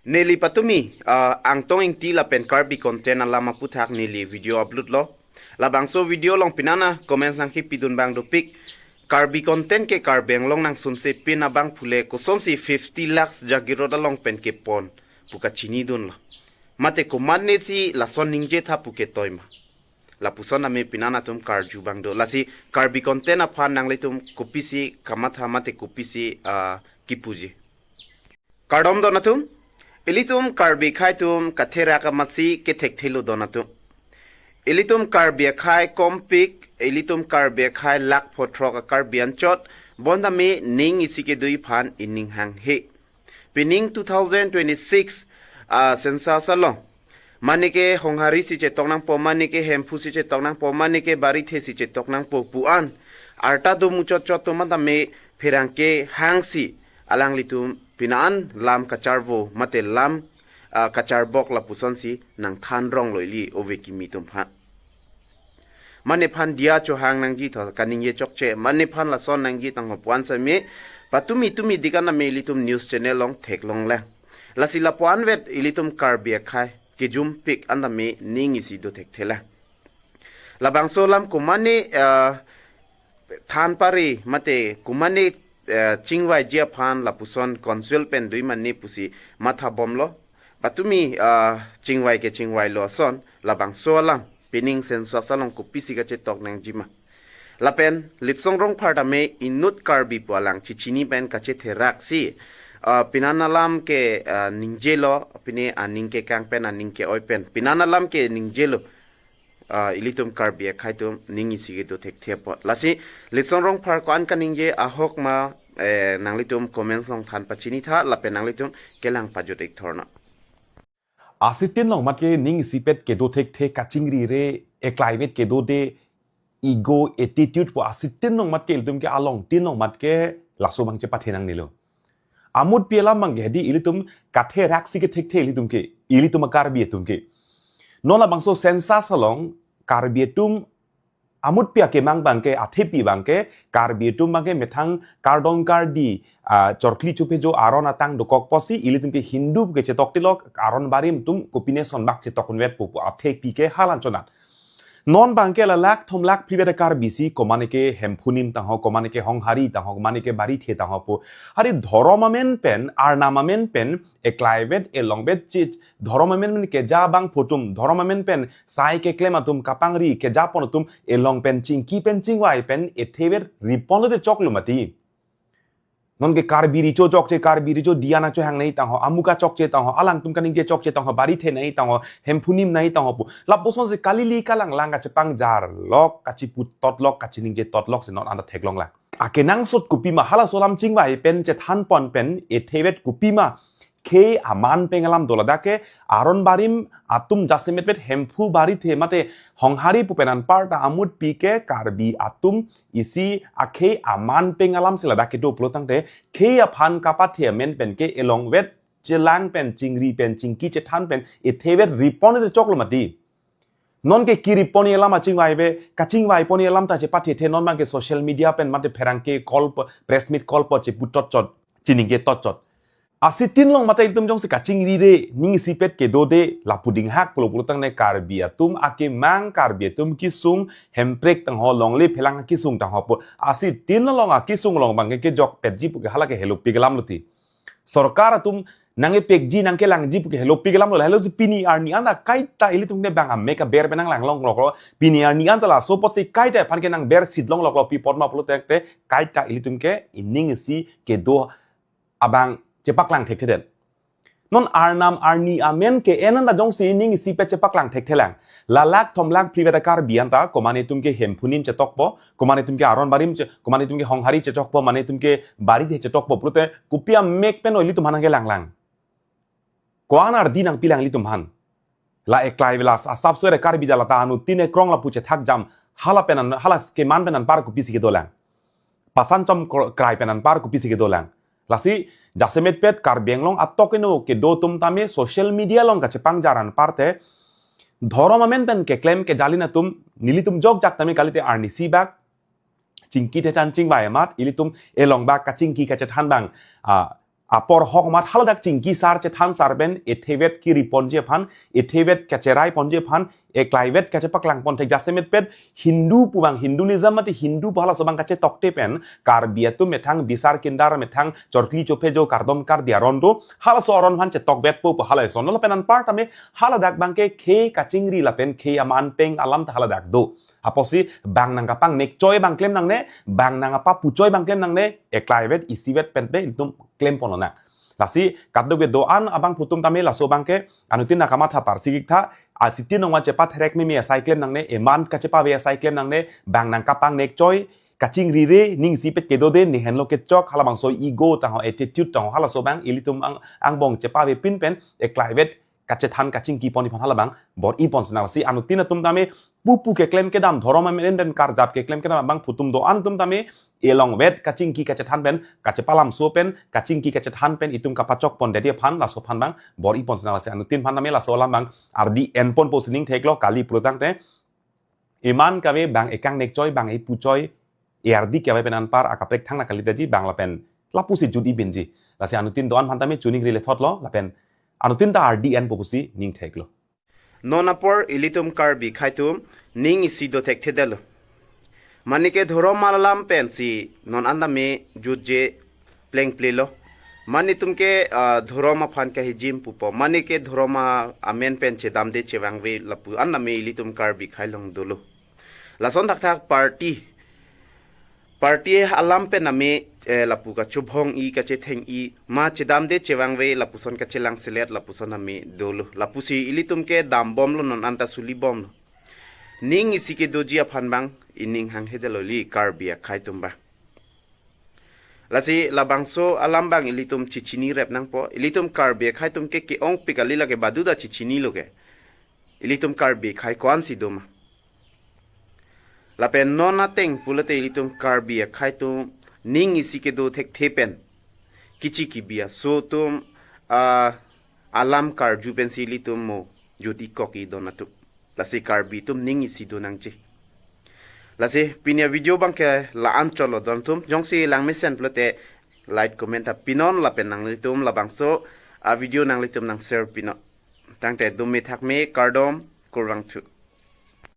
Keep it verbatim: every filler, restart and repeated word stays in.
Neli patumi, ah, Angtong Ingti lapen Karbi content alam aputhak neli video upload lo. Labangso video along pinana comments nangkipidun abang dopik. Karbi content ke Karbi Anglong nangsunse pin abang phule kosonsi fifty lakhs Jagiroad along pen kepon pu kachinidunlo. Mate komatne si lason ningje tha pu ketoi ma. Lapuson tame pinana atum karju abang do. Lasi Karbi content aphan nanglitum kopisi kamatha mate kopisi, ah, kipuji. Kardom don atum, ilitum Karbi akhai atum katherak amatsi kethekthelo don atum. Ilitum Karbi akhai kompik, ilitum Karbi akhai lakh phothrok a-Karbi anchot, bonta me ning isi kedo aphan ining hanghe. Pining two thousand twenty-six, ah, census along. Mane ke Honghari si chetok nangpo, mane ke Hemphu si chetok nangpo, mane ke Barithe si chetok nangpo pu an. Arta do muchot chot atum tame pherangke hangsi alanglitum pinan lam kacharvo mate lam, ah, kacharbok lapusonsi nangthan ronglo ili ove kimi atum aphan. Mane aphan diya chohang nangji tho kaningje chokche, mane aphan lason nangji tangho pu an same patumi tumi dikan tame ilitum news channel along theklonglang. Lasi lapu anvet ilitum Karbi akhai kejumpik an tame ning isi dothekthelang. Labangso alam komatne, ah, than pare mate komatne, eh, chingvaiji aphan lapuson council pen dui mane pusi matha bomlo. Patumi, ah, chingvai ke chingvailo ason labangso alam pining census along kopisi kachetok nangji ma. Lapen Litsong Rongphar tame inut Karbi pu alang chichini pen kachetheraksi, ah, pinan alam ke, ah, ningjelo, pine aning kekang pen aning ke-oi pen pinan alam ke ningjelo. Ah, ilitum Karbi akhai atum ning isi kedo thekthe apot. Lasi Litsong Rongphar ko-an kaningje ahok ma, eh, nanglitum comments along than pachini tha lapen nanglitum kelang pajut ik thorna. Asitin along mat ke ning isipet kedo thekthe kachingrire eklaivet kedo de ego attitude pu asitin along mat ke ilitum ke alongtin along mat ke laso abang chepathe nangnelo. Amutpi alam abang ke hedi ilitum katheraksi kethekthe ilitum ke, ilitum a-Karbi atum ke. Non labangso census along Karbi atum amutpi akemang abang ke, athepi abang ke, Karbi atum abang ke methang kardom kardi, ah, chorkli chophejo aron atang dokok pusi ilitum ke Hindu ke chetok tilok, aron barim atum kopine son bak chetok unvet pu pu athepi ke hala anchot an. Non abang ke la lakh thom lakh phlivet a-Karbi si, komane ke Hemphu anim tangho, komane ke Honghari tangho, komane ke Barithe tangho pu. Hari dhorom amen pen, arnam amen pen, eklaivet, elongvet chit, dhorom amen pen keja abangphu atum, dhorom amen pen sai keklem atum, kapangri kejapon atum, elong pen chingki pen chingvai pen ethevet riponlo de choklo mati. Non ke Karbi Recho chokche, Karbi Recho diya nangchohang nai tangho, amuk achokche tangho, alangtum kaningje chokche tangho, Barithe nai tangho, Hemphu anim nai tangho pu. Lapusonsi kalili kalanglang kachepangjarlok, kachiputtotlok, kachiningje totlok si non anta theklonglang. Akenangsot kopima halaso alam chingvai pen chethanpon pen ethevet kopima khei aman pen alam do ladak ke aron barim atum jasemetpet Hemphu Barithe mate Honghari pu pen anparta amutpi ke Karbi atum isi akhei aman pen alam si ladak kedo pulo tangte khei aphan kapathe amen pen ke elongvet chelang pen chingri pen chingki chethan pen ethevet ripon de choklo mati. Non ke kiripon alam achingvaive, kachingvaipon alam ta chepathethe non abang ke social media pen mate pherangke call po, press meet call po cheputtot chot, chiningje tot chot. Asitin along mate ilitum jongsi kachingrire, ning isipet kedo de, lapu dinghak pulo pulo tangne Karbi atum akemang, Karbi atum kesung, Hemprek tangho, longle phelang kesung tangho pu. Asitin along akesung along abang ke kejokpetji pu ke hala ke helopik alam lo ti. Sorkar atum nangkepekji nangkelangji pu ke helopik alam lo, helo si pini arni anta kaita ilitum ke bang amek aber pen nanglang longloklo, pini arni anta laso apotsi kaita aphan ke nangber sit longloklo, pi apot ma pulo tangte kaita ilitum ke ining isi kedo abang chepaklang thekthedet. Non arnam arni amen ke-en anta jongsi ining isipet chepaklang thekthelang. La lakh thom lakh phlivet a-Karbi anta, komane atum ke Hemphu anim chetokpo, komane atum ke aron barim che, komane atum ke Honghari chechokpo, mane atum ke Barithe chetokpo pulote kopi amek pen ilitum aphan nangkelanglang. Ko-an ardi nangpilang ilitum aphan. La eklai velas asap sore Karbi jalata anu tin ekrong lapu chethak jam hala pen an, hala keman pen anpar kopisi kedolang. Pasanchom kr-, krai pen anpar kopisi kedolang. Lasi jasemetpet Karbi Anglong atok eno kedo atum tame social media along kachepangjar anparte dhorom amen pen keklem kejalin atum nelitum jokjak tame kalite arnisi bak chingki thechan chingvai amat ilitum elong bak kachingki kachethan abang, ah, apor hok mat haladak chingki sar chethan sar pen ethevet kiri ponji aphan, ethevet kacherai ponji aphan, eklaivet kachepaklang pon thek jasemet pet Hindu pu abang, Hinduism mate Hindu pu halaso abang kachetokte pen Karbi atum methang bisar kindar methang chorkli chophejo kardom kardi aron do, halaso aron aphan chetokvetpo pu hala eson lo. Lapen anparta me haladak abangke khei kachingri lapen khei aman peng alam ta haladak do. Apotsi bang nangkapangnek choi abang klem nangne, bang nangkapa pu choi abang klem nangne, eklaivet isivet pen pe ilitum klem pon lonang. Lasi kadokave do-an abangphu atum tame laso abangke anuttin nangkamatha parsi giktha, asitin nangwan chepatherek meme asai klem nangne, eman kachepave asai klem nangne, bang nangkapangnek choi, kachingrire, ning isipet kedode, ne henlo kechok, halabangso ego tangho, attitude tangho, halaso abang ilitum ang, angbong chepavepin pen eklaivet kachethan kachingki ponji aphan halabang bor-i pon sinang. Lasi anuttin atum tame pupu keklem kedam, dhorom amen pen karjap keklem kedam abangphu atum do-an atum tame elongvet kachingki kachethan pen, kachepalamso pen, kachingki kachethan pen itum kapachok pondetji aphan, laso aphan abang bor-i pon sinang. Lasi anuttin aphan tame laso alam abang ardi en ponpo sining theklo, kali pulotangte eman kave bang ekangnek choi, bang epu choi, e ardi kave pen anpar akaprek thang na kalidaji bang lapen lapusi jut-i binji. Lasi anuttin do-an aphan tame chuningri lethotlo, lapen anuttin ta ardi enpo pusi ning theklo. Non apor ilitum Karbi akhai atum ning isi do thekthedetlo. Mane ke dhorom alam pensi non an tame jutje plengplelo. Mane itum ke, ah, dhorom aphan kahijim pupo. Mane ke dhorom a-, amen pen chedamde chevangve lapu an tame ilitum Karbi akhai along dolo. Lason thakthak party, party alam pen tame, eh, lapu kachobhong-i, kachetheng-i, ma chedamde chevangve lapuson kachelangselet lapuson tame dolo. Lapusi ilitum ke dambomlo, non anta sulibomlo. Ning isi kedoji aphan abang ining hanghe delo ili Karbi akhai atum abang. Lasi labangso alam abang ilitum chichinirep nangpo, ilitum Karbi akhai atum ke ke-ongpik kali, lake baduta chichinilo ke. Ilitum Karbi akhai ko-ansi doma. Lapen non ateng pulote ilitum Karbi akhai atum ning isi kedo thekthe pen kichi kibi aso atum, ah, alam karju pensi ilitum mo jut-i kok-i don atum. Lasi Karbi atum ning isi do nangji. Lasi pini avideo abangke la-an chotlo don atum. Jongsi langmesen pulote like, comment ta pinon lapen nanglitum labangso avideo nanglitum nang share pinon. Tangte dome thakme, kardom, kurvangthu.